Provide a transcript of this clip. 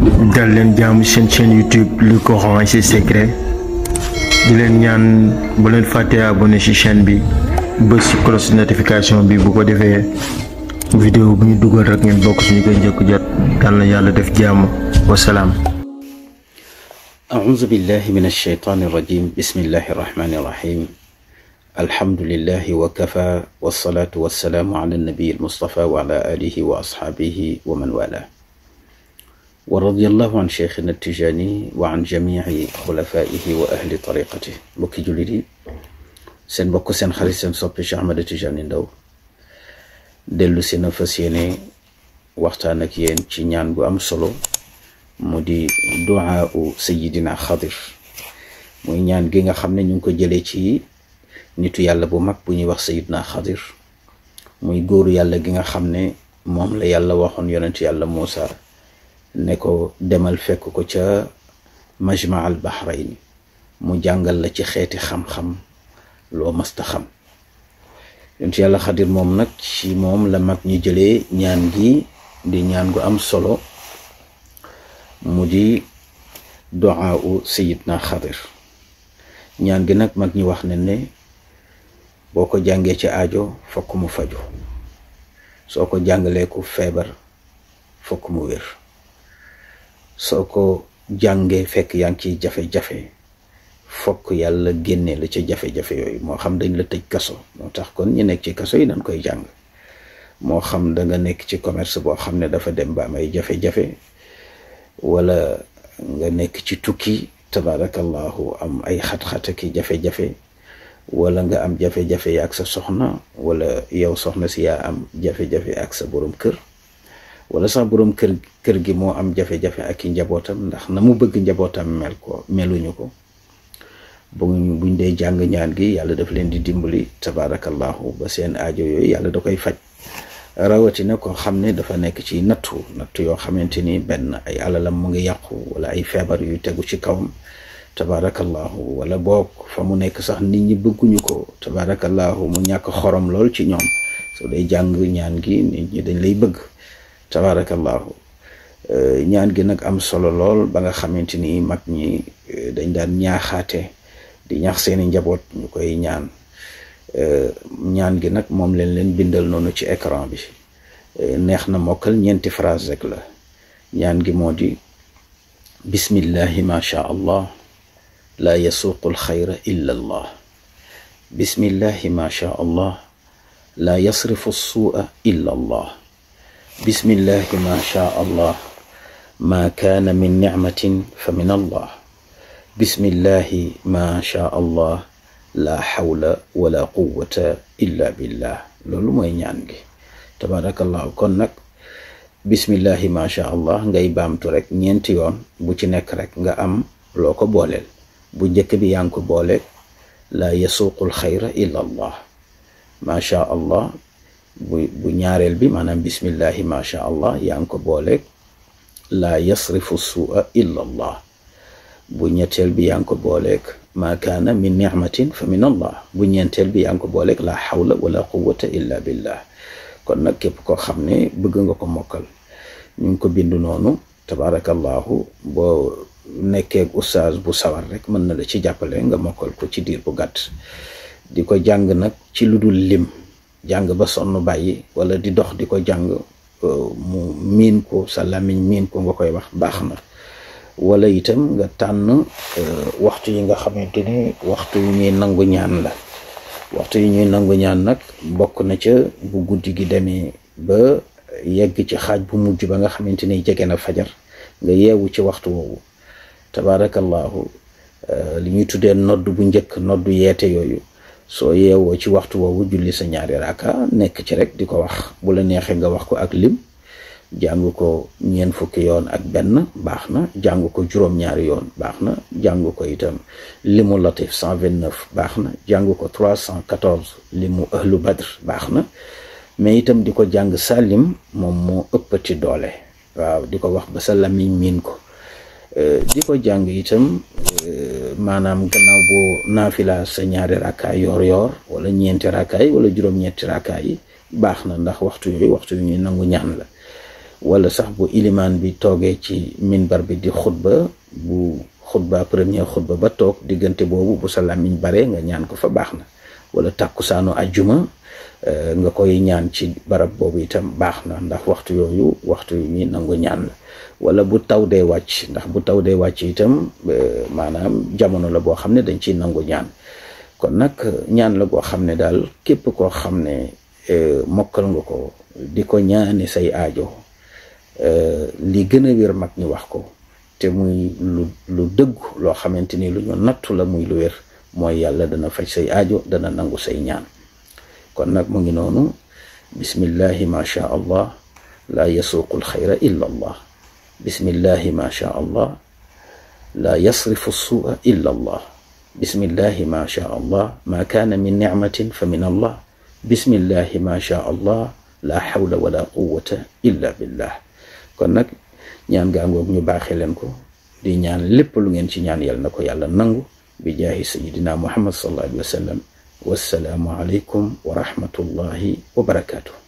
dal leen jaamu seen chaîne YouTube le Coran et ses secrets di leen ñaan bu leen fàtte abonné ci chaîne bi bës ci cloche notification bi bu ko defee vidéo bu ñu dugal rek ngeen bokk suñu koy njëkk jot yal na yàlla def jàmm wasalaam. أعوذ بالله من الشيطان الرجيم بسم الله الرحمن الرحيم الحمد لله وكفى والصلاة والسلام على النبي المصطفى وعلى آله وأصحابه ومن والاه ورضي الله عن شيخنا التجاني وعن جميع خلفائه وأهل طريقته بكي جلدي سن بكو سن خريج سن صبي شيخ أحمد التجاني ndaw dellu si na fas yéene waxtaan ak yéen ci ñaan gu am solo mu di duaa u sayidina Xadir muy ñaan gi nga xam ne ñu ngi ko jëlee ci nitu yàlla bu mag bu ñuy wax sayidina Xadir muy góoru yàlla gi nga xam ne moom la yàlla waxoon yonent yàlla Muusa ne ko demal fekk ko ca majma al bahrayn mu jàngal la ci xeeti xam-xam loo masta xam yonent yàlla Xadir moom nag ci moom la mag ñi jëlee ñaan gi di ñaan gu am solo mu di duaa u sayidna Xadir ñaan gi nag mag ñi wax ne boo ko jàngee ci aajo fokk mu faju soo ko jàngalee ku feebar fokk mu wér soo ko jàngee fekk yaa ngi ciy jafe-jafe fokk yàlla génne la ca jafe-jafe yooyu moo xam dañ la tëj kaso moo tax kon ñi nekk ci kaso yi dañ koy jàng moo xam da nga nekk ci commerce boo xam ne dafa dem ba am ay jafe-jafe wala nga nekk ci tukki tabarakallahu am ay xat-xat ki jafe-jafe wala nga am jafe-jafe ak sa soxna wala yow soxna si yaa am jafe-jafe ak sa borom kër wala sax borom kër gi moo am jafe-jafe ak i njabootam ndax na mu bëgg njabootam meluñu ko buñ dee jàng ñaan gi yàlla daf leen di dimbali tabarakallahu ba seen aajo yooyu yàlla da koy faj rawatina ko xam ne dafa nekk ci nattu yoo xamante ni benn ay alalam mu ngi yàqu wala ay feebar yu tegu ci kawam tabarakallahu wala boog fa mu nekk sax nit ñi bëgguñu ko tabarakallahu mu ñàkk xorom lool ci ñoom soo day jàng ñaan gi nit ñi dañ lay bëgg tabarakallahu ñaan gi nag am solo lool ba nga xamante ni mag ñi dañ daan ñaaxaate di ñaax seeni njaboot ñu koy ñaan ñaan gi nag moom leen bindal noonu ci écran bi neex na mokkal ñeenti phrase rek la ñaan gi moo di bismillahi ma sha allah la yasuqu alxayra illa allah bismillahi ma sha allah la yasrifu alsuu'a illa allah bismillahi ma sha allah ma kaana min nicmatin fa min allah bismillahi ma sha allah la hawla wala quwwata illa billah loolu mooy ñaan gi tabarakallahu kon nag bismillahi ma sha allah ngay baamtu rek ñeenti yoon bu ci nekk rek nga am loo ko booleel bu njëkk bi yaa ngi ko boole la yasuqul xayra illa allah ma sha allah bu ñaareel bi maanaam bismillahi ma sha allah yaa ngi ko boole la yasrifu suu'a illa allah bu ñetteel bi yaa ngi ko booleeg ma kaana min nicmatin fa min allah bu ñeenteel bi yaa ngi ko booleeg la hawla wala quwwata illa billah kon nag képp koo xam ne bëgg nga ko mokkal ñu ngi ko bind noonu tabarakallahu boo nekkee ustaaz bu sawar rek mën na la ci jàppale nga mokkal ko ci diir bu gàtt di ko jàng nag ci lu dul lim jàng ba sonn bàyyi wala di dox di ko jàng mu miin ko sa làmmiñ miin ko nga koy wax baax na wala itam nga tànn waxtu yi nga xamante ni waxtu yu ñuy nangu ñaan la waxtu yi ñuy nangu ñaan nag bokk na ca bu guddi gi demee ba yegg ci xaaj bu mujj ba nga xamante ni jege na fajar nga yeewu ci waxtu woowu tabarakallahu li ñuy tuddee nodd bu njëkk noddu yeete yooyu soo yeewoo ci waxtu woowu julli sa ñaari raaka nekk ci rek di ko wax bu la neexee nga wax ko ak lim jàng ko ñeent fukki yoon ak benn baax na jàng ko juróom-ñaari yoon baax na jàng ko itam limu latif 129 baax na jàng ko 314 limu ahlu badr baax na mais itam di ko jàng salim moom moo ëppati doole waaw di ko wax ba sa lamiñ miin ko di ko jàng itam maanaam gannaaw boo naafila sa ñaari rakkaay yoor wala ñeenti rakkaay wala juróom-ñetti rakkaay yi baax na ndax waxtu yooyu waxtu yu ñuy nangu ñaan la wala sax bu ilimaan bi toogee ci minbar bi di xutba, bu xutba première xutba ba toog diggante boobu bu sa làmmiñ bare nga ñaan ko fa baax na. wala tàkkusaanu ajjuma nga koy ñaan ci barab boobu itam baax na, ndax waxtu yooyu waxtu yu ñuy nangu ñaan la. wala bu taw dee wàcc, ndax bu taw dee wàcc itam maanaam jamono la boo xam ne dañ ciy nangu ñaan. kon nag ñaan la boo xam ne daal képp koo xam ne mokkal nga ko di ko ñaane say aajo, li gën a wér mag ñi wax ko te muy lu dëggu loo xamante ni lu ñu nattu la muy lu wér, mooy yàlla dana faj say aajo, dana nangu say ñaan. kon nag mu ngi noonu, bismillahi ma sha allah la yasuqu alxayra illa allah, bismillahi ma sha allah la yasrifu alsu'a illa allah, bismillahi ma sha allah ma kaana min nicmatin fa min allah, bismillahi ma sha allah la hawla wala quwwata illa billah. kon nag ñaan gaangoog ñu baaxee leen ko, di ñaan lépp lu ngeen ci ñaan yàlla na ko yàlla nangu bi jaahi sayyidina muhammad sallallahu alayhi wa sallam. wassalaamu alaykum wa rahmatullahi wa barakatuh.